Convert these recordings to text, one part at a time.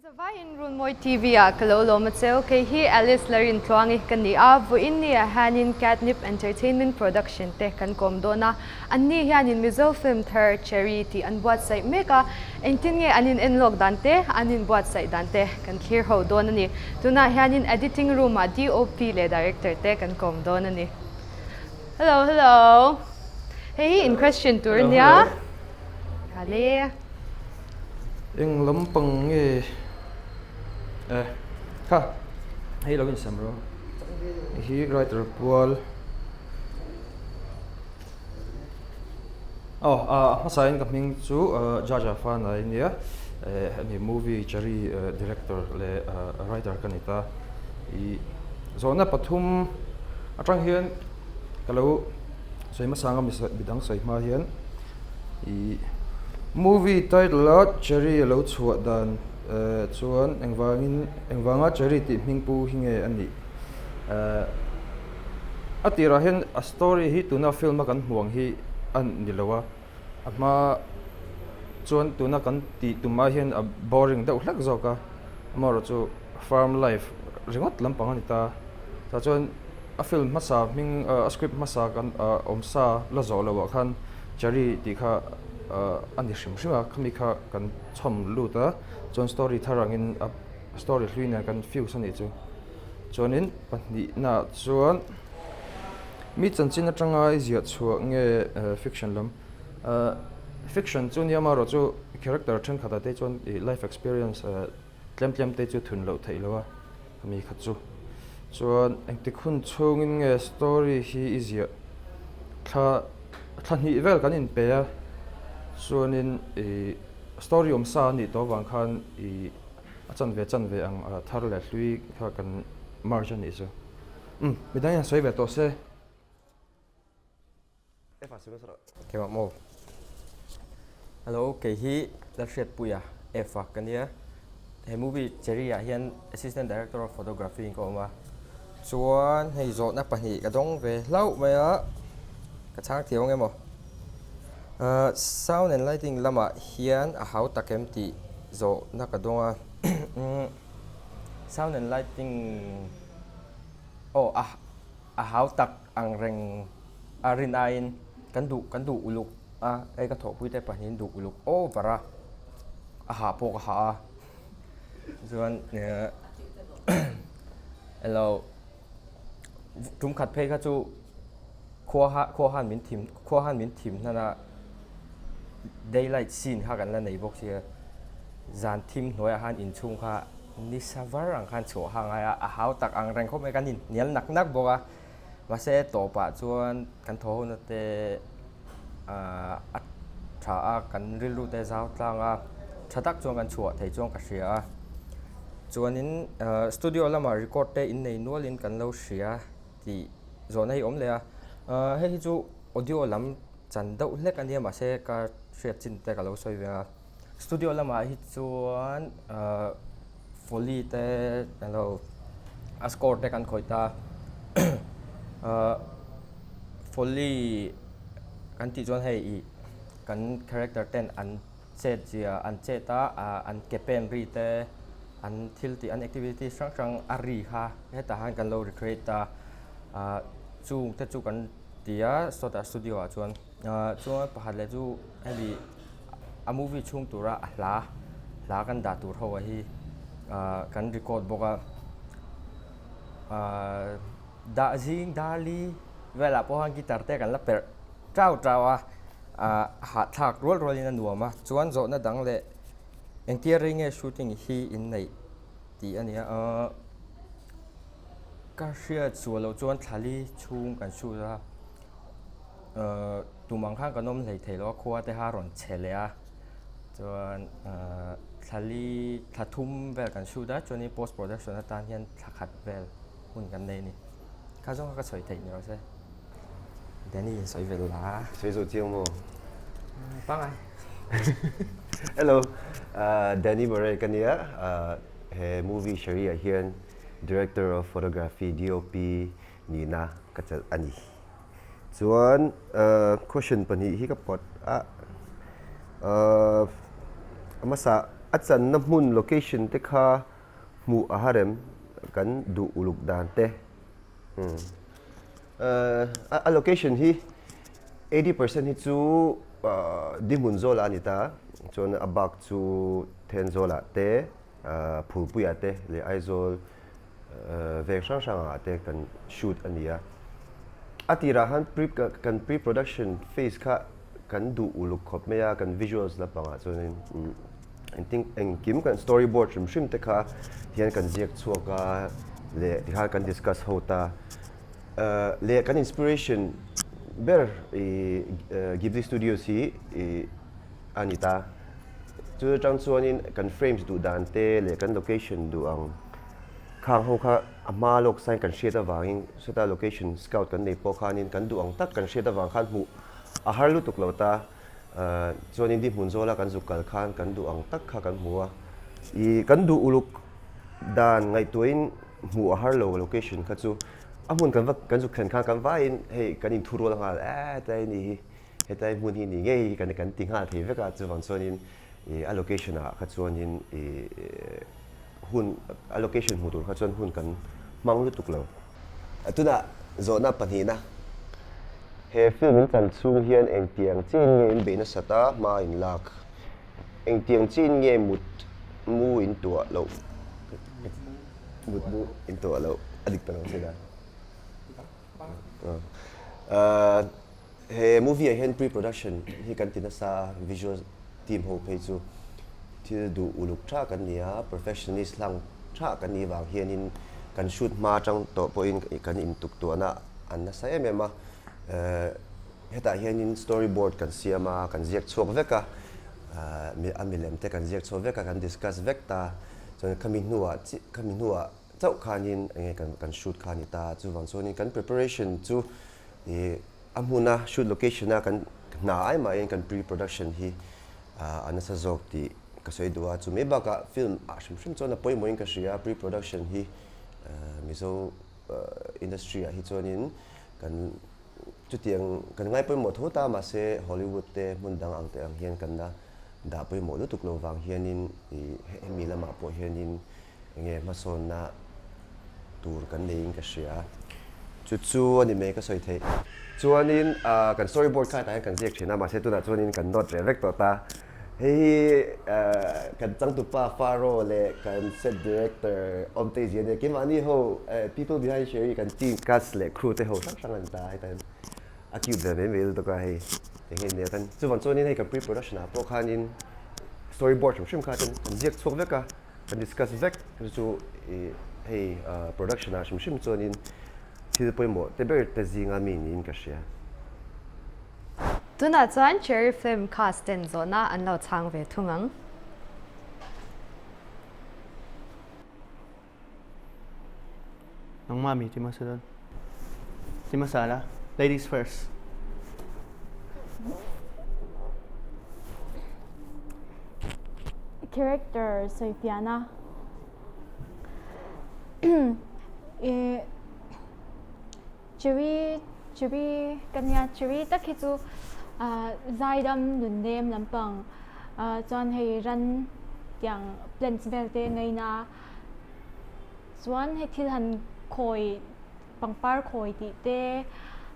Zavaiin Runmawi TV ah ka lo lawm a cheu. Kei hi Alice Larintluangi ka ni a, vawiin ni ah hianin Catnip Entertainment Production te kan kawm dawn a. Anni hianin Mizo film thar Cherry tih an buatsaih mek a, engtin nge an in enlawk dan te, an in buatsaih dan te kan thlir ho dawn a ni. Tunah hianin editing room ah DOP leh director te kan kawm dawn a ni. Hello hello. Hei hi in question tur a nia. Hale. Eng lampang nge eh kha hei lo insam rawh hi writer pual aw a hmasain ka hming chu Jaja Fanai a nia eh hemi movie Cherry director leh writer ka ni ta ih zawhna pathum atang hian ka lo sawi hmasa ang a midang sawi hma hian. Ih movie title a Cherry a lo chhuah dan eh chuan engvangin engvanga Cherry tih hming pu hi nge a nih eh a tirah hian a story hi tuna film a kan hmuh ang hi a ni lo a a hma chuan tuna kan tih tum ah hian a boring deuh hlek zawk a amaherawhchu farm life ringawt lampang a ni ta tah chuan. A film hmasa hming a script hmasa kan awm sa la zawh loh ah khan Cherry tih kha a ni hrim hrim a, khami kha kan chhawm lut a, chuan story thar angin a story hlui nen kan fuse a nih chu. Chuanin pahnihnaah chuan mi chanchin atanga i ziah chhuah nge fiction lam fiction chu nia amaherawhchu character thenkhatah te chuan ih life experience tlem tlem te chu thun loh theih lo a. Ami kha chu chuan engtik hun chhungin nge story hi i ziah thla thla hnih vel kan inpe a chuanin ih story awm sa a nih tawh avang khan ih a chanve chanve ang thar leh hlui kha kan merge a nih chu umm midang hian sawi ve tawh se. Keimah maw? Hello, kei hi Lalhriatpuia F a ka nia. He movie Cherry ah hian Assistant Director of Photography in ka awm a. Chuan hei zawhna pahnih ka dawng ve hlauh mai a, ka chhang thiam ang em aw? Sound and lighting lamah hian a hau tak em tih zawhna ka dawng a. Sound and lighting aw a A hau tak ang reng a rin aiin kan duh kan duh uluk a, hei ka thawhpui te pahnihin duh uluk over a, a hah pawh ka hah a, chuan elo tum khat phei kha chu khua ha khua han min thim khua han min thim hnan a daylight scene kha kan la nei bawk sia zan thim hnuaiah khan inchhung kha Ni savar ang khan chhuah ha ngai a, a hau tak ang reng khawp mai kan inhnial nak nak bawk a. Mahse tawpah chuan kan thaw hona te a tha a, kan rilru te zau tlang a, tha tak chuan kan chhuah thei chuan ka hria a. Chuanin studio lamah record te innei nualin kan lo hria tih zawhna hi a awm leh a. Hei hi chu audio lam chan deuh hlek a nia mahse ka hriat chin te ka lo sawi ve a. Studio lamah hi chuan ahh foley te alo a score te kan khawih ta ahh foley kan tih chuan hei ih kan character ten an chet zia an chet a ah an ke pen ri te an thil tih an activity hrang hrang a ri kha hetah hian kan lo recreate a ah chung te chu kan ti a sawtah studio ah chuan ah chuan pakhat leh chu hemi. A movie chhung tura a hla hla kan dah tur ho ah hi ahh kan record bawk a ahh dah zing darli velah pawh khan guitar te kan la perh tau tau a ahh hahthlak rual rual in a nuam a chuan zawhna dang leh engtia rei nge shooting hi in neih tih a ni a ahh ka hriat sual loh chuan thlali chhung kan shoot a. Ahh tum ang khan kan awm hlei thei lo a khua te kha a rawn che leh a chuan ahh thlali thla thum vel kan shoot a chuanin post production atan hian thla khat vel hun kan nei a ni kha zawng kha ka sawi theih ni rawh se Danny in sawi ve la. Sawi zawh chiang maw? Pangai. Hello ahh Danny Murray ka nia ahh he movie Shari ah hian director of photography DOP nihna ka chelh a ni. Chuan question pahnih hi ka pawt a, a hmasa A channa hmun location te kha hmuh a harem kan duh uluk dan te. A location hi 80% hi chu Dihmun zawlah a ni ta, chuan a bak chu Thenzawlah te, Phulpuiah te leh Aizawl veng hrang hrangah te kan shoot a ni a. A tirah khan pre kan pre production phase kha kan duh uluk khawp mai a, kan visuals lampangah chuanin engtin engkim kan story board hrim hrim te kha hian kan ziak chhuak a leh tikhan kan discuss ho ta. Leh kan inspiration ber i Ghibli Studios hi i a ni ta. Chu atang chuanin kan frames duh dan te leh kan location duh ang khang ho kha a hma lawk sain kan hriat avangin sawta location scout kan nei pawh khanin kan duh ang tak kan hriat avang khan hmuh a har lutuk lo ta. Chuanin di hmun zawla kan zuk kal khan kan duh ang tak kha kan hmu a. I kan duh uluk dan ngaihtuahin hmuh a har lo location kha chu a hmun kan va kan zuk thlen khan kan vaiin hei kan inthurual nghal e tlai a ni hi. Hetlai hmun hi ni ngei kan kan ti nghal thei vek a, chuvang chuanin ih a location ah kha chuanin ih hun a location hmuh tur kha chuan hun kan hmang lutuk lo. Tunah zawhna pahnihna, he film in chan chhung hian engtiang chiin nge in beih nasat a, hma in lak? Engtiang chiin nge mut mu in tuah loh? Mut mu in tuah loh a dik ta lo sin a. He movie ah hian pre-production hi kan ti nasa a, visual team ho phei chu thil duh uluk tha kan ni a, perfectionist hlang tha kan nih vang hianin kan shoot hma atang tawh pawhin kan intuk tuahna an nasa em em a. Hetah hianin storyboard kan siam a, kan ziak chhuak vek a, a milem te kan ziak chhuak vek a, kan discuss vek ta. Chuan khami hnuah khami hnuah chauh khanin enge kan shoot kha a ni ta. Chuvang chuanin kan preparation chu Ih a hmuna shoot location a kan hna ai mahin kan pre production hi a nasa zawk tih ka sawi duh a, chumi bakah film ah hrim hrim chuan a pawimawhin ka hria a, pre production hi Mizo industry ah hi chuanin kan chutiang kan ngai pawimawh tho ta mahse Hollywood te hmun dang ang te ang hian kan la dah pawimawh lutuk lo vang hianin ih hemi lamah pawh hianin Enge hmasawnna tur kan neiin ka hria. Chu chu a ni mai ka sawi theih. Chuanin kan story board kha hetah hian kan ziak thin a, mahse tunah chuanin kan note reh vek tawh ta. Hei hi kan changtupa Faro leh kan set director Awmtei Zia nia keimahni ho people behind Sherry kan team cast leh crew te ho hrang hrang an ta hetah hian a cute ve mai mai lutuk a hei eng nge nia kan chuvang chuanin hei kan pre production ah pawh khanin story board hrim hrim kha chuan kan ziak chhuak vek a. Kan discuss vek chu chu ih hei production ah hrim hrim chuanin thil pawimawh te ber te zinga mi niin ka hria. Tunah chuan Cherry Film cast ten zawhna an lo chhang ve thung ang. Nangmah mi ti hmasa dawn. Ti hmasa la. Ladies first. Character sawifiahna i Cherry Cherry ka nia Cherry tak hi chu zaidam nunnem lampang chuan hei ran tiang plants vel te ngaina Chuan hei thil han khawi pangpar khawi tih te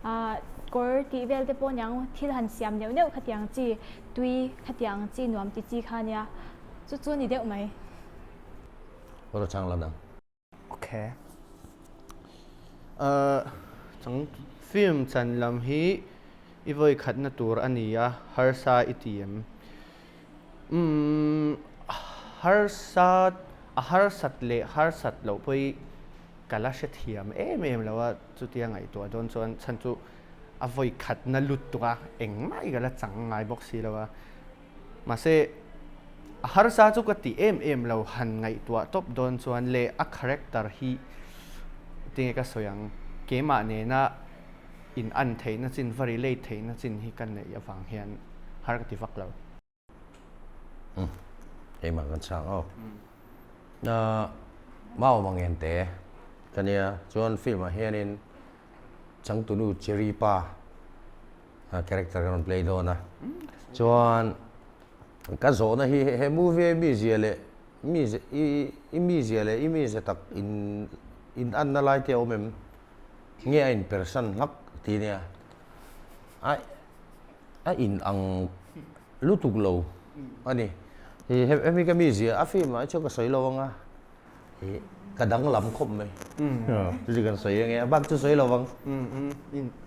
ah kawr tih vel te pawh aniang thil han siam neuh neuh khatiang chi tui khatiang chi nuam ti chi kha ania chu chu ni deuh mai. Aw chang la nang. Ok. Uh, chang film chan lam hi i vawi khatna tur a ni a, harsa i ti em? Umm harsa a harsat leh harsat loh pawh hi ka la hrethiam em em lo a, chutia ngaihtuah dawn chuan chhan chu a vawi khatna lut tuk a, engmah hi ka la chang ngai bawk si lo a. Mahse a harsa chu ka ti em em lo han ngaihtuah tawp dawn chuan leh a character hi tinge ka sawi ang keimah nena in an theihna chin va relate theihna chin hi ka neih avang hian har ka ti vak lo. Umm keimah kan chhang aw. Mau mang en te ka nia chuan film ah hianin changtunu Cherry pa character ka rawn play dawn a chuan. Ka zawhna hi he movie a mizia leh mize i i mizia leh i mize tak in in anna lai te a awm em? Nge a inpersan hlak ti nia? A a in ang lutuk lo a ni. Hemi ka mizia a film ah hi chuan ka sawi lo ang a. Ih ka danglam khawp mai. Chu chu kan sawi ange a bak chu sawi lo vang.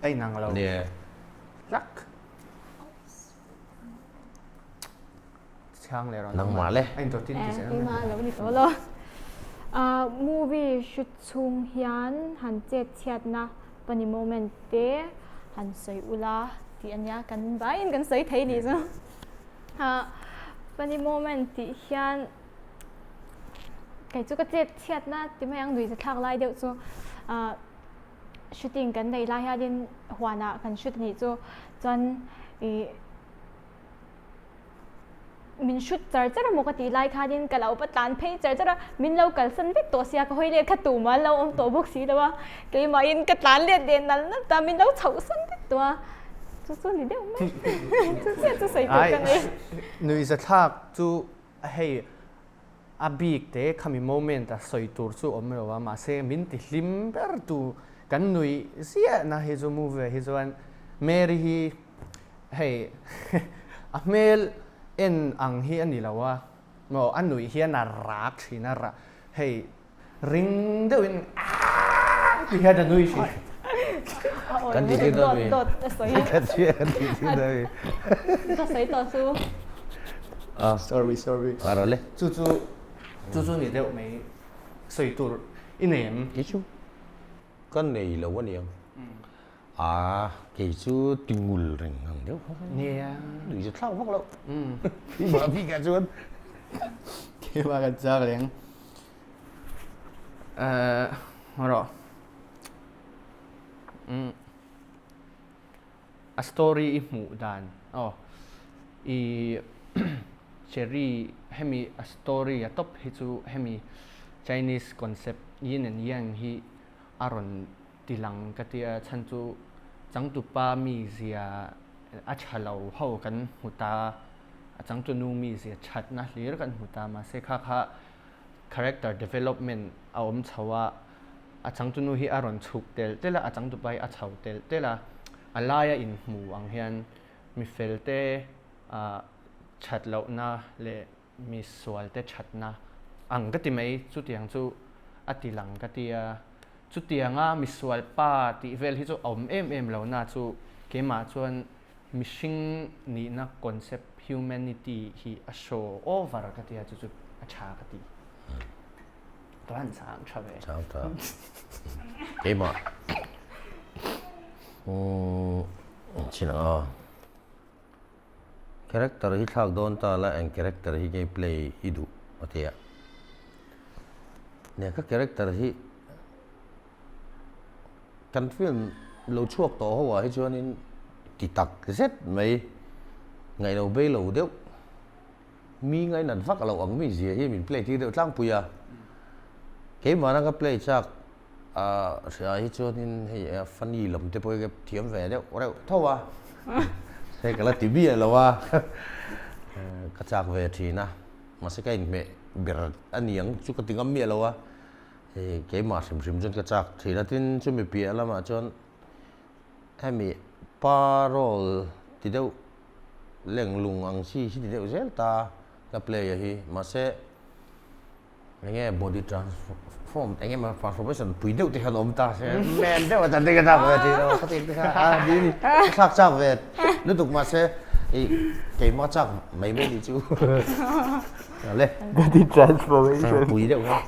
A inang lo. Nia. Hlak. Chhang leh rawh. Nangmah le. A intawh tin ti zel. Keimah lo ni tawh lo. Movie shoot chhung hian han chet chhiatna funny moment te han sawi ula tih ania kan vaiin kan sawi thei nih chu. Funny moment tih hian Kei chu ka chet chhiatna ti mai ang nuihza thlak lai deuh chu ah shooting kan nei lai hianin huanah kan shoot anih chu chuan ih min shoot char char emaw ka tih lai khanin ka lo va tlan phei char char a min lo kalsan vek tawh sia ka hawi let kha tumah an lo awm tawh bawk si lo a keimahin ka tlan let leh nal nal ta min lo chhoh san vek tawh a chu chu ni deuh mai chu chiah chu sawi tur ka nei. Nuihza thlak chu Hei a bik te khami moment a sawi tur chu awm lo a, mahse min ti hlim ber tu kan nuih ziah na hi chu movie ah hi chuan Mary hi hei a hmel en ang hi a ni lo a, maw a nuih hian a rak thin a, hei Ring deuhin aaa ti hian a nui thin. Kan ti thin dawn mi. Dawt a sawi. Kan ti kan ti thin dawn mi. Ka sawi tawh chu. Ah. Sorry sorry. Ara le. Chu chu chu chu ni deuh mai sawi tur i nei em? Kei chu ka nei lo a niang. Ah kei chu tingul reng ang deuh kha. Nia. Nui chu thlak vak lo. Keimah bikah chuan. Keimah kan chak reng. Eh rawh umm a story i hmuh dan aw i cherry hemi a story a tawp hi chu hemi chinese concept yin and yang hi a rawn ti lang ka tia chhan chu changtupa mizia a tha lo ho kan hmu ta a changtunu mizia thatna hlir kan hmu ta mahse kha kha character development a awm chho a, a changtunu hi a rawn chhuk telh telh a, a changtupa hi a chho telh telh a, a laia inhmu ang hian mi felte ah that lohna leh mi sualte thatna ang ka ti mai, chutiang chu a ti lang ka ti a, chutianga mi sualpa tih vel hi chu a awm em em lohna chu keimah chuan Mihring nihna concept humanity hi a show over ka tia chu chu a tha ka ti. Ka han chang tha ve. Chang tha. Keimah. Umm chin ang aw. Character hi thlak dawn ta la eng character hi nge play i duh a tia. Nia ka character hi Kan film lo chhuak tawh ho ah hi chuanin ti tak zet mai ngaihlo bei lo deuh mi ngainat vak loh ang mi zia hi min play tir deuh tlangpui a, keimahna ka play chak ah hria hi chuanin hei funny lam te pawh hi ka thiam ve deuh reuh tho a, hei ka la ti miah lo a ka chak ve thin a, mahse ka inhmeh ber a niang chu ka ti ngam miah lo a. Hei keimah hrim hrim chuan ka chak thin a, tin chumi piah lamah chuan hemi pa role ti deuh lenglung ang chi hi ti deuh zel ta ka play a hi mahse eng nge body transform eng emaw transformation pui deuh te khan awm ta se men deuh a tan te ka chak ve thin a khatiang te kha a ni ni ka thlak chak ve lutuk mahse ih keimah chak mai mai ni chu. Le. Body transformation. Pui deuh kha.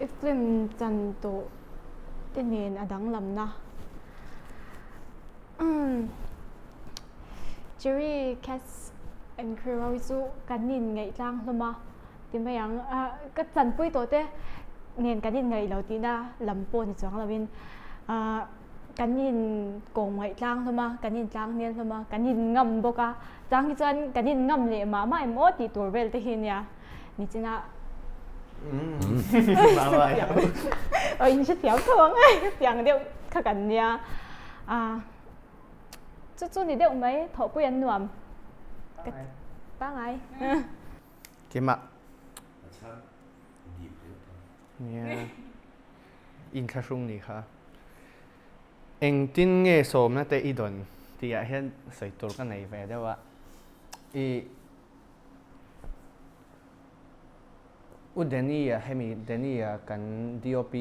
I film chan tawh te nen a danglamna. Umm. Cherry Cats and Crew ho hi chu kan inngaih tlang hlawm a ti mai ang. Ka chanpui tawh te nen kan inngaih lo tihna lam pawh ni chuang lovin ah Kan in kawng ngaih tlang hlawm a, kan in tlang hmel hlawm a, kan in ngam bawk a, chang hi chuan kan in ngam leh mah mah em aw tih tur vel te hi nia nichina aw in hrethiam tho ang e tiang deuh kha kan nia a. Chu chu ni deuh mai, thawhpui an nuam. Ka pangai. Keimah. Nia. Inthlahrung ni kha. Engtin nge sawmna te i dawn tih ah hian sawi tur ka nei ve deuh a. I U Danny-a hemi Danny-a kan DOP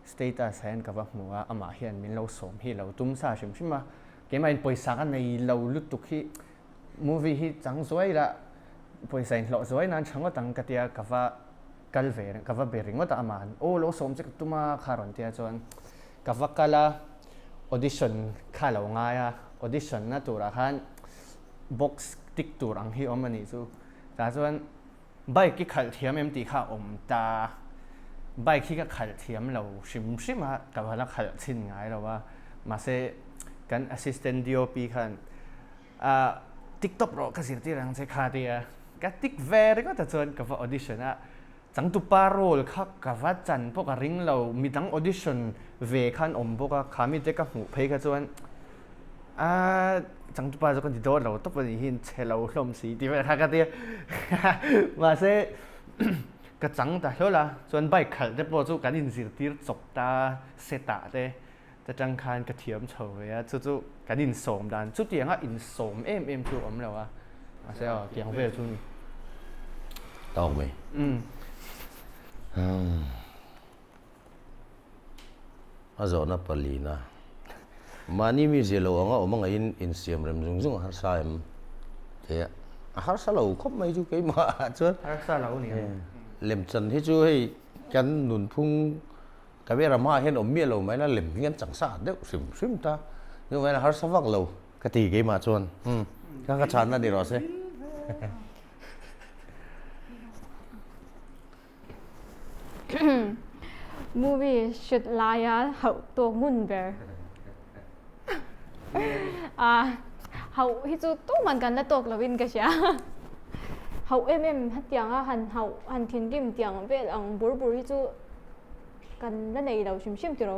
status ah hian ka va hmu a, amah hian min lo sawm hi lo tum sa hrim hrim a, keimah in pawisa ka nei lo lutuk hi movie hi chang zuai la pawisa in hlawh zuai nan tha ngawt ang ka tia ka va kal ve ka va be ringawt a amah an aw lo sawm che ka tum a kha rawn tia chuan ka va kal a audition kha lo ngai a audition na turah khan box tick tur ang hi awm a nih chu tah chuan Bike i khalh thiam em tih kha a awm ta. Bike hi ka khalh thiam lo hrim hrim a, ka va la khalh chhin ngai lo a. Mahse, kan assistant DOP khan ah tik tawp rawh ka zirtir ang che kha tia ka tik ve ringawt a chuan ka va audition a, changtupa role kha ka va chan pawh ka ring lo, midang audition ve khan awm bawk a, kha mite ka hmuh phei kha chuan A changtupa chu ka ti dawt lo tawp a nih hi chhe lo hlawm si tih vel kha ka ti a mahse ka chang ta hlawl a chuan bike khalh te pawh chu kan inzirtir chawp ta set ah te ta tang khan ka thiam chho ve a chu chu kan insawm dan chutianga insawm em em chu a awm lo a mahse aw tiang vel chu a ni. Tawk mai. A zawhna palina, Mahni mi zia lo anga awm angaihin insiam rem zung zung a harsa em? Thei a, a harsa lo khawp mai chu keimah ah chuan. Harsa lo ni ang. Lemchan hi chu hei kan nunphung camera hmaah hian awm miah lo mai la lem hi kan chang sa deuh hrim hrim ta. Chuvangin a harsa vak lo ka ti keimah chuan. Ka ka chhanna ni rawh se. Movie shoot laia hauh tawk ngun ber. Ah, hauh hi chu tuman kan la tawk lovin ka hria. Hauh em em hetianga han hauh han thinrim tiang vel ang bur bur hi chu kan la nei lo hrim hrim tiro.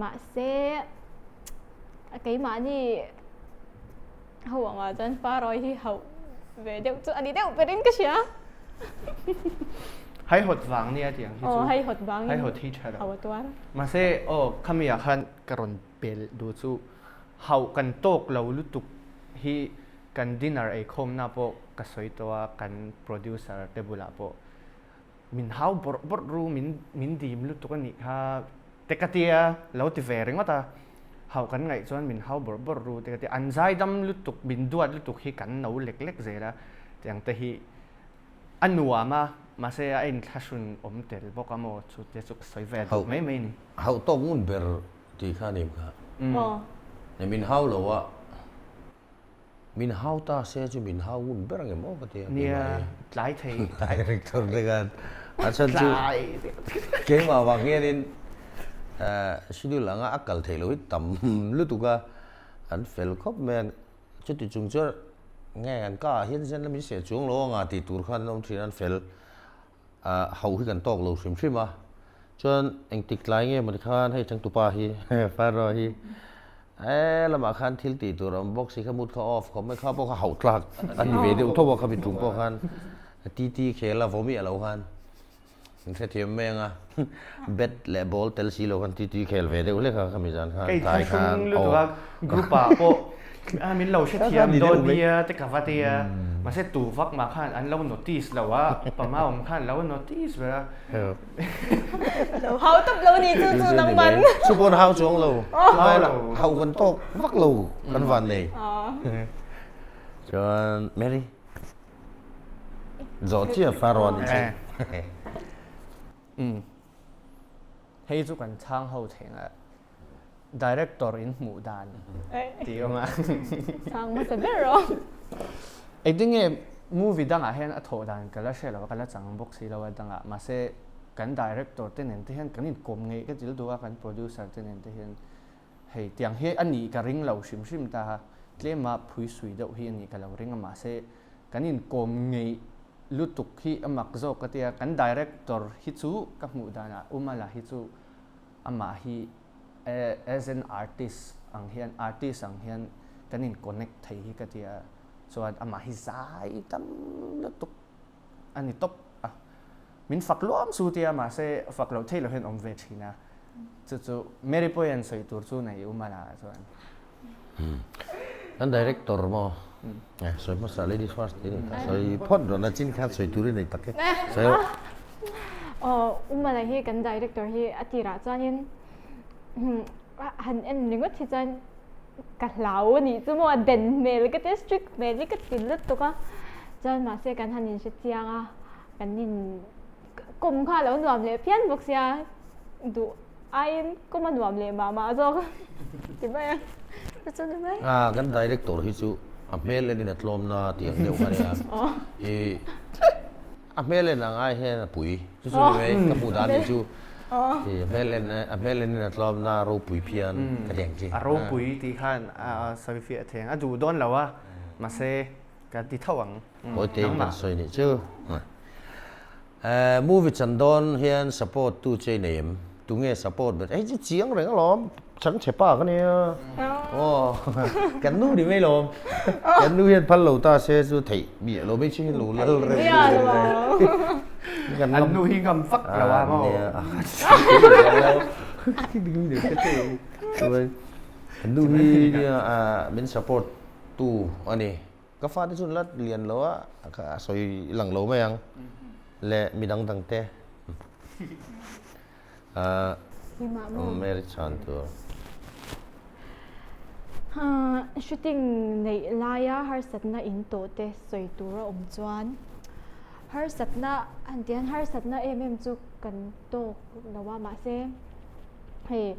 Mahse keimahni Ho anga chuan Parawi hi hauh ve deuh chu a ni deuh berin ka hria. Haihawt vang nia tiang hi chu. Aw haihawt vangin. Haihawt hi tha lo. Hauh a tuar. Mahse aw khami ah khan ka rawn pel duh chu hauh kan tawk lo lutuk hi kan dinner eikhawmna pawh ka sawi tawh a kan producer te bulah pawh min hau bawrh bawrh ru min min dim lutuk a nih kha te ka tia lo ti ve ringawt a hauh kan ngaih chuan min hau bawrh bawrh ru te ka tia an zaidam lutuk min duat lutuk hi kan no lek lek zel a tiang te hi a nuam a mahse a inthlahrun awm tel bawk a maw chu te chu ka sawi ve duh mai mai a ni. Hauh tawk ngun ber tih kha a ni kha. Min hau lo a. Min hau ta se chu min hau ngun ber ang em aw ka ti a. Nia, tlai thei. Director te khan a chhan chu keimah vang hianin schedule anga a kal theih loh hi tam lutuk a, an fel khawp mai a, chuti chung chuan nge an ka ah hian zen la min seh chuang lo anga tih tur khan an awm thin a, an fel. Hauh hi kan tawk lo hrim hrim a, chuan engtik tlai nge mawni khan hei changtupa hi Pharaoh hi he lamah khan thil tih tur a awm bawk si kha mood kha off khawp mai kha pawh kha hauh tlak a ni ve deuh tho a khami tum pawh khan TT khel a vawm miah lo khan min hrethiam mai ang a bat leh ball tel si lo khan TT khel ve deuh hlek a khami zan khan tlai khan aw group ah pawh A min lo hrethiam dawn nia te ka va ti a, mahse tu vak mah khan an lo notice lo a, pama awm khan lo notice ber a. Lo hau tawp lo ni chu chu nangman. Chu pawn hau chuang lo, hau kan tawk vak lo kan van nei. Chuan Mary zawh chiah Pharaoh a ni chu. Hei chu kan chhang ho theng a. Director in hmuh dan tih awm a. Chang hmasa ber rawh. Engtin nge movie dangah hian a thawh dan ka la hre lo a, ka la chang bawk si lo a dangah. Mahse kan director te nen te hian kan inkawm ngeih ka til duh a, kan producer te nen te hian hei tiang hi a nih ka ring lo hrim hrim ta a, tlema phui sui deuh hi a nih ka lo ring a, mahse kan inkawm ngeih lutuk hi a mak zawk ka tia, kan director hi chu ka hmuh danah Umala hi chu amah hi as an artist ang hian artist ang hian kan in connect thei hi ka ti a, chuan amah hi zai tam lutuk a ni tawp a, min fak luam chu tia mahse fak loh theih loh hian awm ve thin a, chu chu Mary pawhin sawi tur chu nei um a la chuan. Kan director maw sawi hmasa ladies first tih a ni ta sawi phawt rawh na chin khan sawi tur i nei tak e sawi rawh. Aw Umala hi kan director hi a tirah chuanin han en ringawt hi chuan ka hlau a nih chu maw a den hmel ka tia strict hmel hi ka ti lutuk a chuan mahse kan han inhre chiang a kan in kawm kha a lo nuam leh phian bawk sia duh aiin kawm a nuam leh mah mah zawk ti mai a chu chu ni mai. A kan director hi chu a hmel enin a tlawm na tih ang deuh kha a nia i A hmel en ang ai hian a pui. Chu chu ni mai ka hmuh dan nih chu. A hmel en a hmel en in a tlawm na ropui phian ka ti ang chi. A ropui tih khan a sawi fiah thei ang. A duh dawn lo a, mahse ka ti tho ang. Kawi te in kan sawi nih chu. Movie chan dawn hian support tu che i nei em? Tunge support ber? Hei chu chiang reng alawm. Chang chhe pa ka nia. Aw kan nu ni mai lawm. Kan nu hian phal lo ta se chu theih miah lo mai chin lo lal reng. Kan nu hi ngam vak lo a maw. Kan nu hi nia min support tu a ni. Ka fate chu la lian lo a a sawi lang lo mai ang le midang dang te. Mary chhan tur. Shooting neih laia harsatna in tawh te sawi tur a awm chuan harsatna han tih hian harsatna em em chu kan tawk lo a mahse hei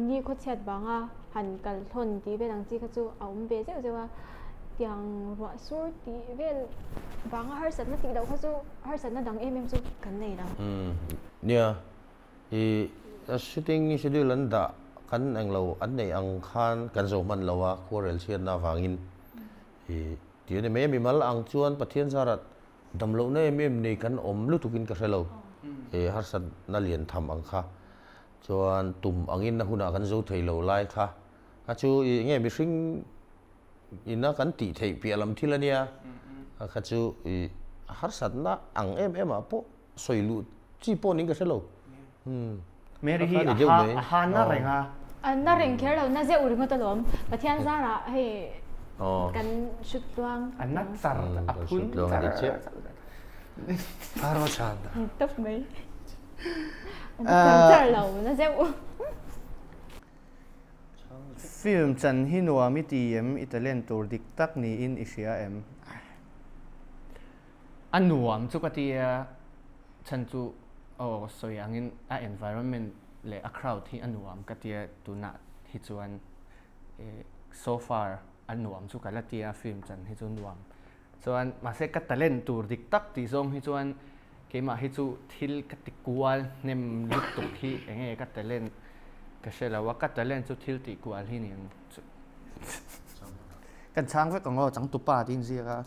ni khawchhiat vanga han kal thlawn tih vel ang chi kha chu a awm ve zeuh zeuh a tiang ruah sur tih vel vanga harsatna tih loh kha chu Harsatna dang em em chu kan nei lo. Nia, i shooting schedule an dah kan englo an neih ang khan kan zo hman lo a, khuarel chhiatna avangin i ti a ni mai a, mimal ang chuan Pathian zarat damlohna em em nei kan awm lutukin ka hre lo, i harsatna lian tham ang kha chuan tum angin a hunah kan zo thei lo lai kha a chu i nge mihring ina kan tih theih piah lam thil a nia, a kha chu i harsatna ang em em ah pawh sawi luh chi pawh niin ka hre lo. Mary hi a ha na reng a. A na reng kher lo, na zeuh ringawt alawm. Pathian zarah hei kan hrut tluang. A na char, a phun char char. Aro chhan. Tawp mai. A na char char lo, na zeuh. Film chan hi nuam i ti em? I talent tur dik tak niin i hria em? A nuam chu ka ti a, chhan chu aw sawi angin a environment leh a crowd hi a nuam ka ti a, tunah hi chuan so far a nuam chu ka la ti a, film chan hi chu nuam. Chuan mahse ka talent tur dik tak tih zawng hi chuan keimah hi chu thil ka ti kual hnem lutuk hi eng nge ka talent ka hre lo a, ka talent chu thil tih kual hi ni ang chu. Kan chhang vek ang aw changtupa tiin ziak a,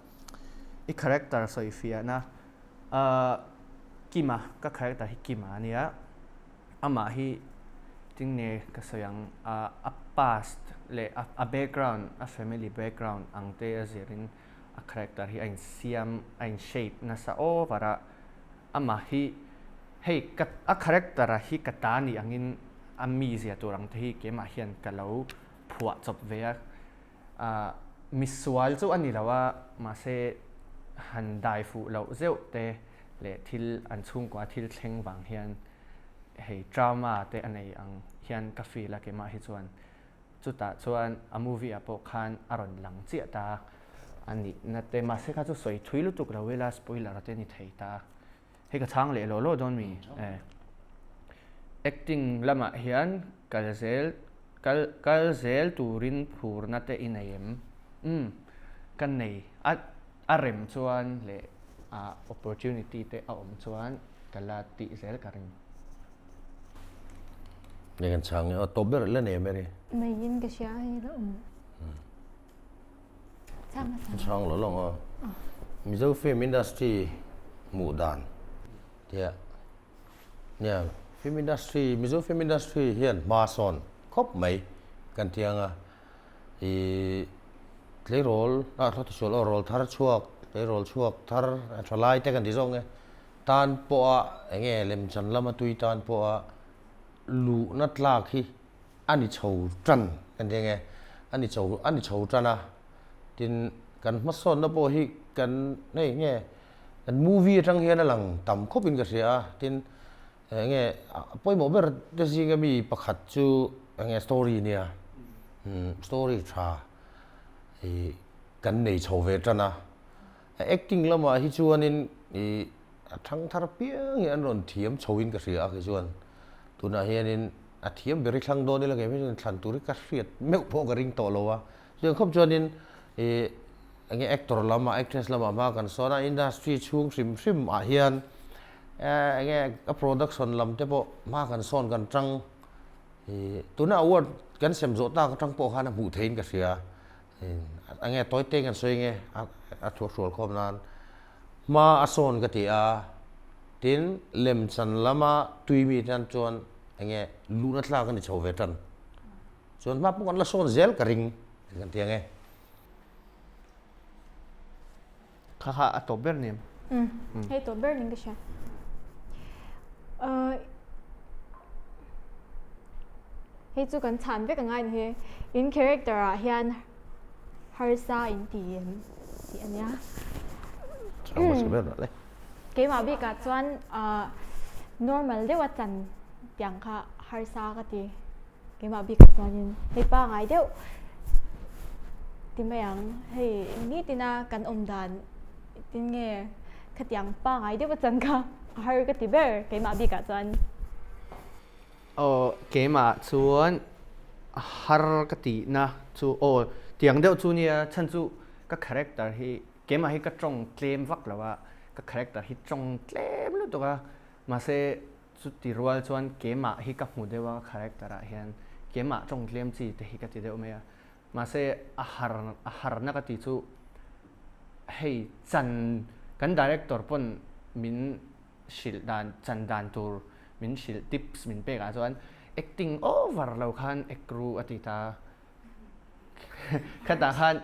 i character sawi fiahna ahh Kima ka character hi Kima a nia, amah hi tinge ka sawi ang a past leh a background a family background ang te a zirin a character hi a insiam a in shape nasa over a amah hi hei ka a character a hi ka ta nih angin a mizia tur ang te hi keimah hian ka lo phuah chawp ve a ah misual chu a ni lo a mahse han dai fuh loh zeuh te leh thil an chhungkua thil thleng vang hian hei trauma te a nei ang hian ka feel a keimah hi chuan Chutah chuan a movie ah pawh khan a rawn lang chiah ta a nihna te, mahse kha chu sawi thui lutuk lo ila spoiler te ni thei ta. Hei ka chhang leh law law dawn mi? Eh. Acting lamah hian kal zel kal kal zel turin phurna te i nei em? Umm ka nei a a rem chuan leh ah opportunity te a awm chuan ka la tih zel ka ring. Nge kan chhang nge aw tawp ber la nei em eri. Nei in ka hria hei la awm. Chhang hmasa. Chhang lo lawng aw. Mizo film industry hmuh dan tia nia film industry Mizo film industry hian hma sawn khawp mai. kan ti ang a, ih tleirawl ah thla sual aw rawl thar chhuak tleirawl chhuak thar a tha lai te kan ti zawk nge tan pawha eng nge lemchan lama tui tan pawha luhna tlak hi a ni chho tan kan ti nge a ni chho a ni chho tan a tin kan hmasawnna pawh hi kan hei nge kan movie atang hian a lang tam khawp in ka hria a tin eng nge a pawimawh ber te zinga mi pakhat chu eng nge story nia story tha ih kan nei chho ve tan a acting lamah hi chuanin ih a thang thar piang hi an rawn thiam chho in ka hria a kei chuan tunah hianin a thiam ber hi thlang dawn ila kei phei chuan thlan tur hi ka hriat meuh pawh ka ring tawh lo a chuan khawp chuanin ih eng nge actor lamah actress lamah hma kan sawn a industry chhung hrim hrim ah hian eh eng nge a production lam te pawh hma kan sawn kan tang ih tuna award kan sem zawh tak atang pawh khan a hmuh theihin ka hria eng nge tawi te kan sawi nge a thuahhrual khawm nan hma a sawn ka ti a tin lemchan lama tui mi tan chuan eng nge luhna thlak a ni chho ve tan chuan hma pawh kan la sawn zel ka ring kan ti ang e. Kha kha a tawp ber ni em? Hei tawp ber ning ka hria. Hei chu kan chhan vek angai ni hi. In character ah hian harsa in ti em tih ania. Keimah bikah chuan normal deuha chan tiang kha harsa ka ti. Keimah bikah chuanin hei pangai deuh ti mai ang. Hei nitina kan awm dan tin nge khatiang pangai deuh a chan kha a har ka ti ber keimah bikah chuan. Aw keimah chuan a har ka tihna chu aw tiang deuh chu nia chhan chu ka character hi keimah hi ka tawng tlem vak lo a, ka character hi tawng tlem lutuk a mahse Chuti rual chuan keimah hi ka hmu deuh a ka character ah hian keimah tawng tlem chi te hi ka ti deuh mai a. Mahse a har a harna ka ti chu hei chan kan director pawn min hrilh dan chan dan tur min hrilh tips min pek ah chuan acting over lo khan act ru a ti ta. Khatah khan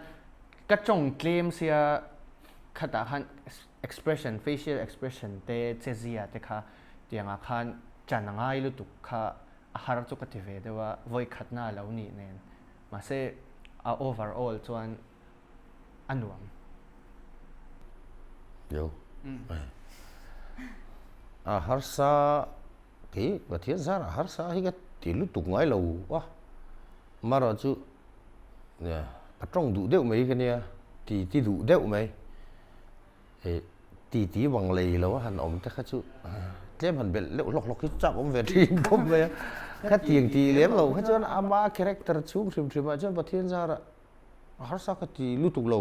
ka tawng tlem sia khatah khan expression, facial expression te che zia te kha tiangah khan chan a ngai lutuk kha a har chu ka ti ve deuh a, vawi khatna a lo nih nen. Mahse a overall chuan a nuam. Yo. A harsa kei Pathian zarah harsa hi ka ti lutuk ngai lo a, marawh chu ka tawng duh deuh mai ka nia, ti ti duh deuh mai. Ih titi bang lei lo a han awm te kha chu tlem han belh deuh hlawk hlawk hi chak awm ve thin khawp mai a, khatiang tih lem lo kha chuan ama character chhung hrim hrim ah chuan Pathian zarah a harsa ka ti lutuk lo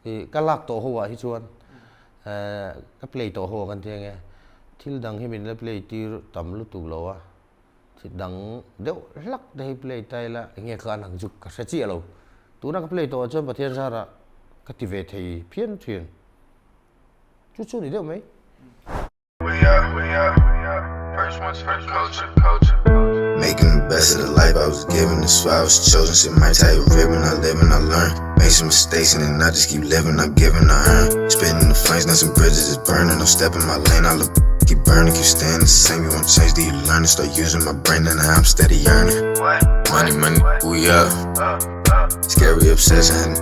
ih ka lak tawh ho ah hi chuan eh ka play tawh ho ah kan ti ang e thil dang hi min la play tir tam lutuk lo a. Thil dang deuh hlak te hi play ta ila eng nge khan ang chu ka hre chiah lo. Tuna ka play tawh ah chuan Pathian zarah ka ti ve thei phian thin. Chu chu ni deuh mai. Making the best of the life I was given That's why I was chosen Shit might tie a ribbon I live and I learn Make some mistakes and then I just keep living I give and I earn Spitting the flames, now some bridges is burning I'm stepping my lane, I look keep burning Keep staying the same, you won't change, do you learn And start using my brain and now I'm steady earning Money, money, we up Scary obsession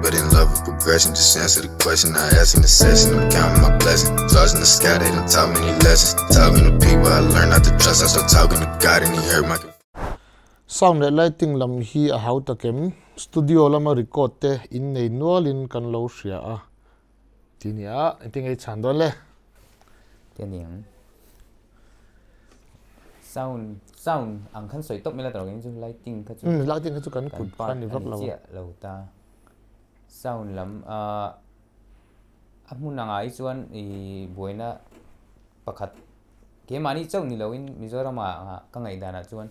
but in love with progression Just answer the question I ask in the session I'm counting my blessings Stars in the sky, they done taught many lessons Talking to people, I learned not to trust I start talking to God and he heard my Sound leh lighting lam hi a hau tak em? Studio lama record te in nei nualin kan lo hria a ti nia, engtin nge i chhan dawn le? Ti a niang. Sound sound ang khan sawi tawp mai la tawh chu lighting kha chu. Lighting kha chu kan kut kha ni vak lo. Kan chiah lo ta. Sound lam a a hmun angah hi chuan i buaina pakhat keimahni chauh ni loin Mizoram ah ka ngaihdanah chuan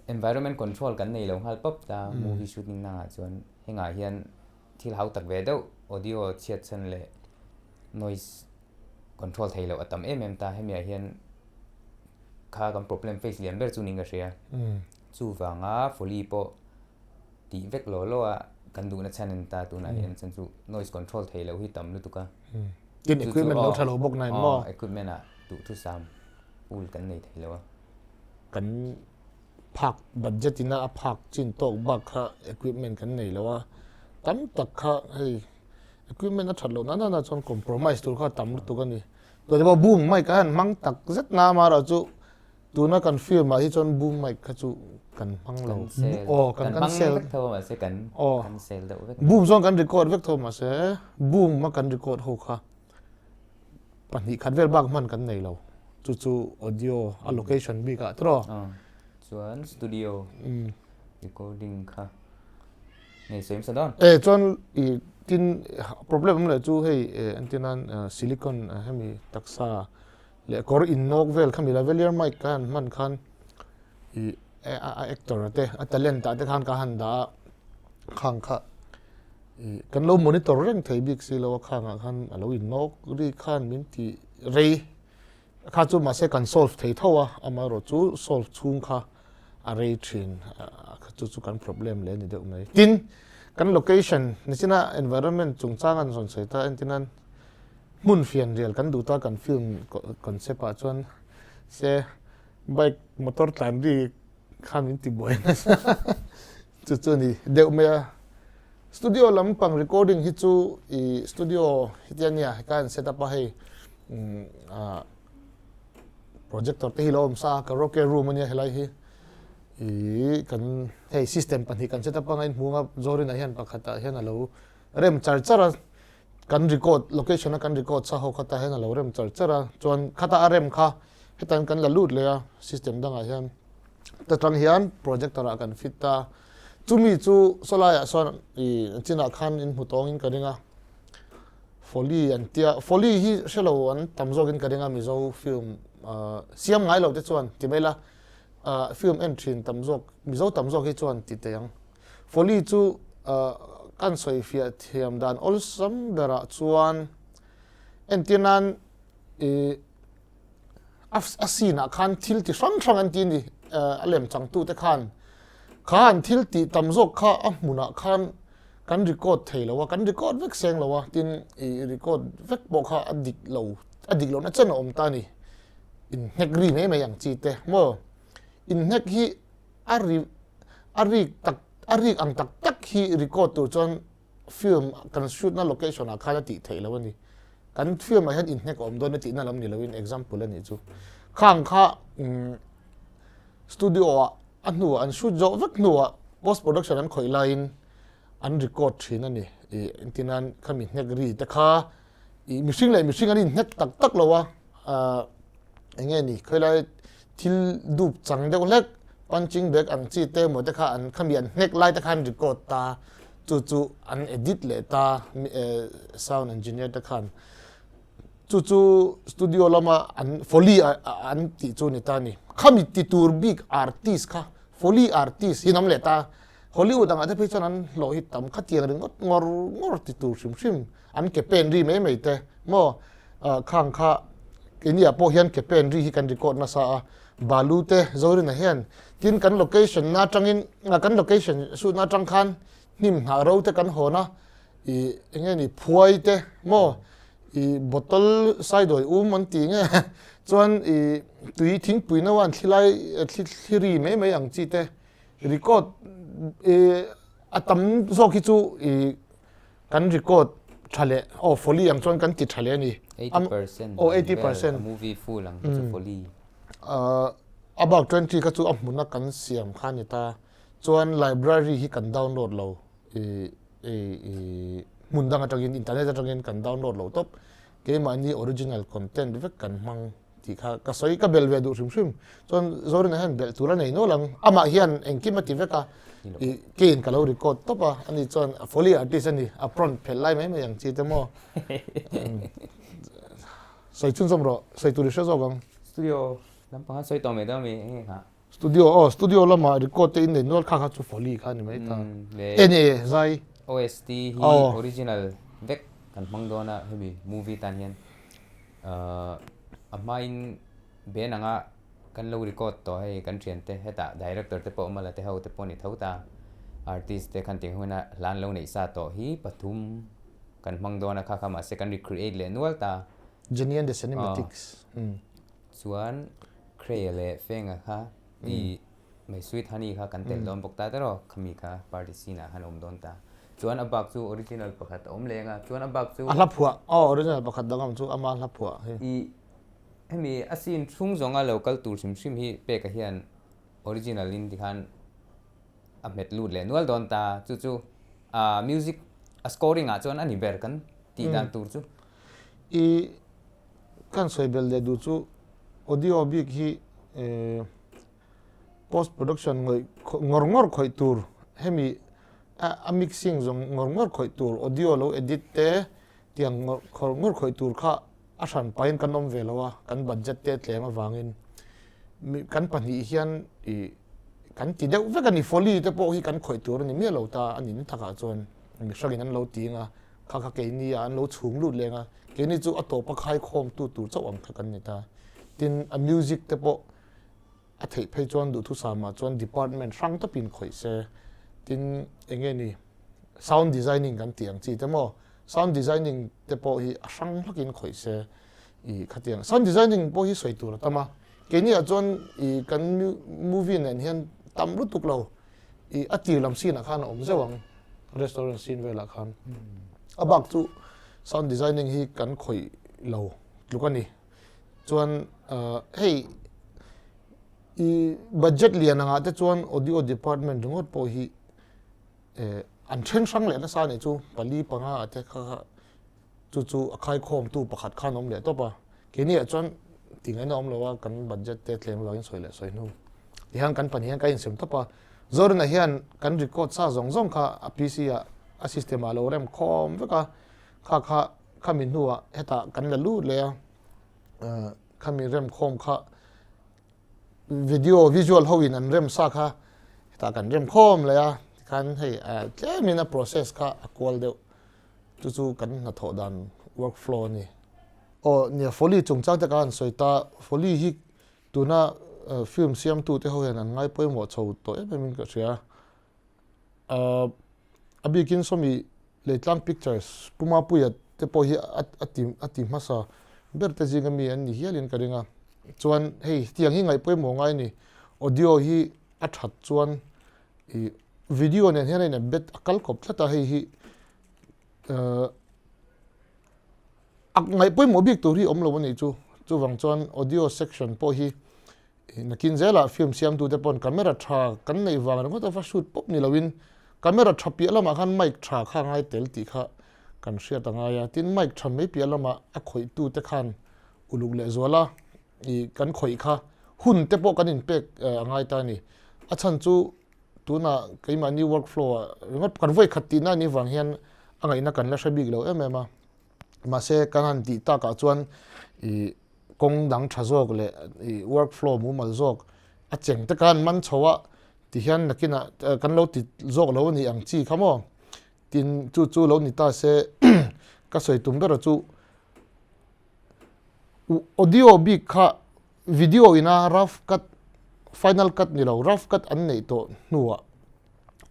environment control kan nei lo nghal pawp ta movie shooting na ah chuan hengah hian thil hau tak ve deuh audio chhiat chhan leh noise control thei loh a tam em em ta hemi ah hian kha kan problem face lian ber chu niin ka hria. Chuvanga Foley pawh tih vek law law a kan duhna chhan a ni ta tunah hian chuan chu noise control thei loh hi tam lutuk a. Tin equipment lo tha lo bawk na in maw? Equipment ah duhthusam pool kan nei thei lo a. Kan phak budget ina a phak chin tawk bak kha equipment kan nei lo a, tam tak kha hei equipment a that loh nana na chuan compromise tur kha a tam lutuk a ni. Tunah pawh boom mic a han hmang tak zet na amaherawh chu tuna kan film ah hi chuan boom mic kha chu kan hmang lo. Aw kan cancel vek tho mahse kan cancel deuh vek. Boom chuan kan record vek tho mahse boom a kan record ho kha Pahnih khat vel bak hman kan nei lo. Chu chu audio a location bik ah tawh. Chuan studio recording kha nei sawi hmasa dawn. E chuan i tin problem awm leh chu hei entir nan silicon hemi taksa leh kawr in nawk vel khami lavalier mic ka han hman khan i a actor te a talent ah te khan ka han dah a khang kha Kan lo monitor reng thei bik si lo a khangah khan a lo innawk ri khan min ti rei kha chu mahse kan solve thei tho a amaherawh chu solve chhung kha a rei thin chu chu kan problem leh a ni deuh mai. Tin, kan location nichina environment chungchang an rawn sawi ta entirnan hmun fianrial kan duh ta kan film concept ah chuan se bike motor tlan ri khan min ti buai nasa chu chu a ni deuh mai a. Studio lampang recording hi chu i studio heti a nia heka an set up a hei ah projector te hi lo awm sa a karaoke room a nia helai hi i kan hei system pahnih kan set up anga inhmung a Zorina hian pakhatah hian a lo rem char char a kan record location a kan record sa ho khatah hian a lo rem char char a chuan khata a rem kha hetan kan la lut leh a system dangah hian ta tang hian projector ah kan fit ta chumi chu sawlaiah sawn ih chinah khan in hmu tawngin ka ring a foley an tia foley hi hrelo an tam zawkin ka ring a mizo film ah siam ngai lo te chuan ti mai la ah film en thin tam zawk mizo tam zawk hi chuan ti teh ang. Foley chu kan sawi fiah thiam dan awlsam berah chuan entir nan ih a scene ah khan thil ti hrang hrang an ti a ni a lem changtute khan kha an thil tih tam zawk kha a hmunah khan kan record thei lo a kan record vek seng lo a tin ih record vek pawh kha a dik lo a dik lohna chen a awm ta a ni inhnek ri mai mai ang chi te maw inhnek hi a ri a rik tak a rik ang tak tak hi record tur chuan film kan shoot na location ah khan a tih theih loh a ni. Kan film ah hian inhnek a awm dawn a tihna lam ni loin example a nih chu. Khang kha umm studio ah a hnuah an shoot zawh vek hnuah post production an khawih laiin an record thin a ni. Ih engtin nan khami hnek ri te kha ih mihring leh mihring an inhnek tak tak lo a ah eng nge ni khawilai thil dup chang deuh hlek punching bag ang chi te emaw te kha an khami an hnek lai te khan record ta chu chu an edit leh ta sound engineer te khan chu chu studio lama an foley an tih chu ni ta ni khami ti tur bik artist kha foley artist hi an awm leh ta Hollywood angah te phei chuan an hlawh hi tam khatiang ringawt ngawr ngawr ti tur hrim hrim an ke pen ri mai mai te maw khang kha keini ah pawh hian ke pen ri hi kan record nasa a balu te Zorina hian tin kan location na atangin kan location shoot na atang khan hnim hnah ro te kan hawn a ih eng nge ni phuai te maw ih bottle saidawi um an ti nge chuan ih tui thingpui no an thli lai thli ri mai mai ang chi te. Record i a tam zawk hi chu i kan record tha leh aw foley ang chuan kan ti tha leh a ni. 80% aw 80% a movie full ang kha chu foley. About 20 kha chu a hmuna kan siam kha a ni ta. Chuan library hi kan download lo i i i hmun dang atangin internet atangin kan download lo tawp. Keimahni original content vek kan hmang. Tih kha ka sawi ka bel ve duh hrim hrim. Chuan Zorina hian belh tur a nei nual ang. Amah hian engkim a ti vek a, ih keiin ka lo record tawp a, ani chuan a foley artist a ni, a prawn phelh lai mai mai ang chi te maw. Sawi chhunzawm rawh, sawi tur i hre zawk ang. Studio lampang a sawi tawh mai dawn mi eng nge kha? Studio aw, studio lama record te in nei nual kha kha chu foley kha a ni mai ta. E ni e, zai. OST hi original vek kan hmang dawn a hemi movie tan hian. A hmain ben anga kan lo record tawh hei kan thiante hetah director te pawh awm a la te ho te pawh ni tho ta artist te khan tiang huna hlan lo neih sa tawh hi pathum kan hmang dawn a kha kha mahse kan recreate leh nual ta. Jenny and the Cinematics. Chuan Cray leh Fenga kha i My Sweet Honey kha kan tel dawn bawk ta tiraw khami kha party scene ah khan a awm dawn ta. Chuan a bak chu original pakhat a awm leng a chuan a bak chu. A hla phuah aw original pakhat dang awm chu ama hla phuah hi. I hemi a scene chhung zawnga lo kal tur hrim hrim hi peka hian original in tikhan a hmet lut leh nual dawn ta chu chu a music a scoring ah chuan a ni ber kan tih dan tur chu. I kan sawi bel leh duh chu audio bik hi post production ngawih ngawr ngawr khawih tur hemi a mixing zawng ngawr ngawr khawih tur audio lo edit te tiang ngawr ngawr khawih tur kha a hran pahin kan awm ve lo a kan budget te tlem avangin kan pahnih hian ih kan ti deuh vek a ni foley te pawh hi kan khawih tur a ni miah lo ta a ni takah chuan mihringin an lo ting a kha kha keini ah an lo chhung lut leng a keini chu a tawpa khaikhawm tu tur chauh ang kha kan ni ta tin a music te pawh A theih phei chuan duhthusam ah chuan department hrang tawpin khawih se, tin eng nge ni sound designing kan tih ang chi te maw, sound designing te pawh hi a hrang hlakin khawih se i khatiang sound designing pawh hi sawi tur a tam a, keini ah chuan i kan movie nen hian tam lutuk lo i a tir lam scene ah khan a awm zeuh ang restaurant scene velah khan a bak chu sound designing hi kan khawih lo tluk a ni. Chuan hei i budget lian angah te chuan audio department ringawt pawh hi an then hrang leh nasa anih chu pali panga ah te kha kha chu chu a khaikhawmtu pakhat khan a awm leh tawp a keini ah chuan tingaihna awm lo a kan budget te tlem vangin sawi leh sawi hnu tihian kan pahnih hian kan insem tawp a Zorina hian kan record sa zawng zawng kha a PC ah a system ah a lo rem khawm vek a kha kha Khami hnuah hetah kan la lut leh a, khami remkhawm kha video visual ho in an rem sa kha hetah kan remkhawm leh a, tikhan hei tlemin a process kha a kual deuh chu chu kan hnathawh dan work flow a ni. Aw nia Foley chungchang te kha an sawi ta, Foley hi tuna film siamtute ho hian an ngai pawimawh chho tawh em em in ka hria. A bikin sawmi Leitlang Pictures Pu Mapuia te pawh hi a ti a ti hmasa ber te zinga mi an ni hialin ka ring a. Chuan hei tiang hi ngaih pawimawh ngai a ni. Audio hi a that chuan ih video nen hian a in bet a kal kawp tlat a hei hi a ngaih pawimawh bik tur hi awm lo a nih chu. Chuvang chuan audio section pawh hi Nakin zelah film siamtute pawn camera tha kan neih vang ringawt a va shoot pawp ni loin camera tha piah lamah khan mic tha kha a ngai tel tih kha kan hriat a ngai a. Tin, mic tha mai piah lamah a khawihtute khan uluk leh zual a, ih kan khawih kha hun te pawh kan inpek a ngai ta a ni. A chhan chu tunah keimahni work flow ah ringawt kan vawi khat tihna anih vang hian a ngaihna kan la hre bik lo em em a. Mahse, kan han tih takah chuan ih kawng dang tha zawk leh ih work flow mumal zawk a cheng te khan man chho a tihian nakinah kan lo ti zawk lo a nih ang chi kha maw tin chu chu lo ni ta se ka sawi tum ber chu audio bik kha video ina rough cut final cut ni lo rough cut an neih tawh hnuah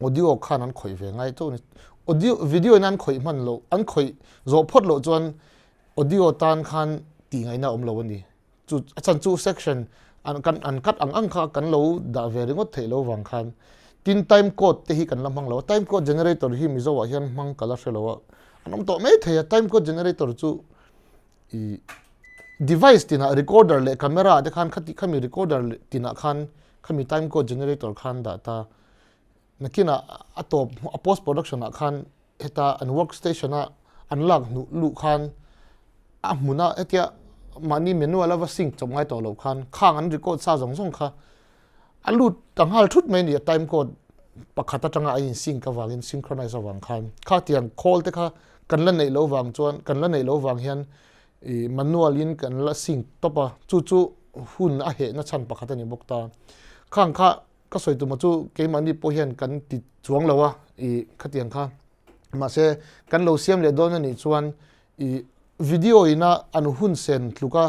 audio khan an khawih ve ngai chauh a ni audio video ina an khawih hman loh an khawih zawh phawt loh chuan Audio tan khan tih ngaihna awm lo a ni. Chu a chhan chu section an kan an cut ang ang kha kan lo dah ve ringawt theih lo vang khan. Tin time code te hi kan la hmang lo a, time code generator hi Mizo ah hian hmang ka la hre lo a, an awm tawh mai thei a, time code generator chu ih device tinah recorder leh camera ah te khan khati khami recorder tinah khan khami time code generator khan dah ta. Nakinah a tawp a post production ah khan heta an work station a an lak hnuh luh khan a hmuna hetia mahni manual a va sync chawp ngai tawh loh khan khang an record sa zawng zawng kha a lut ta nghal thut mai a ni a time code pakhat atanga a in sync avangin synchronize avang khan kha tiang call te kha kan la neih loh vang chuan kan la neih loh vang hian ih manual in kan la sync tawp a chu chu hun a hehna chhan pakhat a ni bawk ta khang kha Ka sawi tuma chu keimahni pawh hian kan ti chuang lo a i khatiang kha mahse kan lo siam leh dawn a nih chuan i video ina an hun sen tluka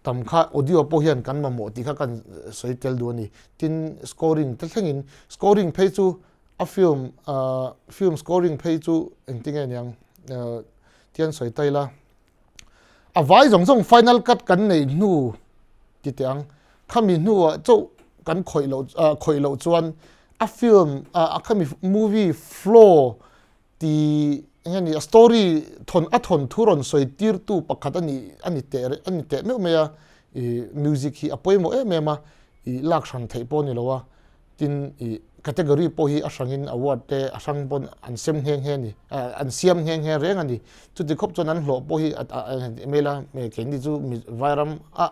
tam kha audio pawh hian kan mamawh tih kha kan sawi tel duh a ni. Tin, scoring te thlengin, scoring phei chu a film film scoring phei chu engtinge niang tian sawi ta ila. A vai zawng zawng final cut kan nei hnu ti teh ang, khami hnuah chauh kan khawih loh khawih loh chuan a film a khami movie flow ti eng nge ni a story thawn a thawn thu rawn sawi tirtu pakhat a ni a ni teh a ni teh meuh mai a ih music hi a pawimawh em em a ih lak hran theih pawh a ni lo a tin ih category pawh hi a hrangin award te a hrang pawn an sem nghe nghe a ni ah an siam nghe nghe reng a ni chuti khawp chuan an hlawh pawh hi a a email a keini chu vairam ah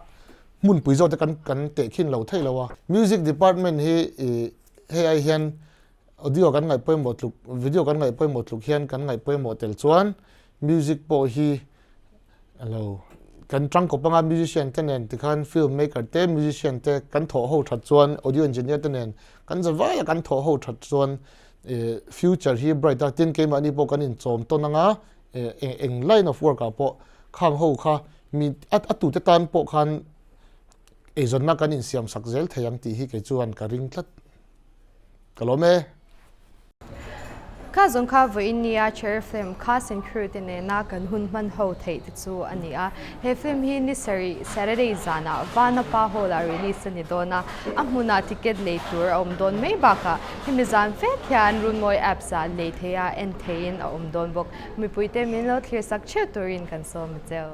hmunpui zawk te kan kan tehkhin lo theih lo a music department hi ih hei ai hian Audio kan ngaih pawimawh tluk, video kan ngaih pawimawh tluk hian kan ngaih pawimawh tel chuan music pawh hi alo kan tangkawp anga musician te nen tikhan film maker te musician te kan thawh ho that chuan audio engineer te nen kan za vaia kan thawh ho that chuan future hi bright a tin keimahni pawh kan inchawm tawn anga eng line of work ah pawh khang ho kha mi a tute tan pawh khan eizawnna kan insiam sak zel thei ang tih hi kei chuan ka ring tlat. Ka lawm e. Kha zawng kha vawiin nia Cherry Film cast and crew te nena kan hun hman ho theih te chu a ni a. He film hi ni sarih Saturday zanah Vanapa Hall ah release a ni dawn a, a hmunah ticket lei tur a awm dawn mai bakah hemi zan vek hian Runmawi apps ah lei theia en theihin a awm dawn bawk. Mipuite min lo thlir sak theuh turin kan sawm a cheu.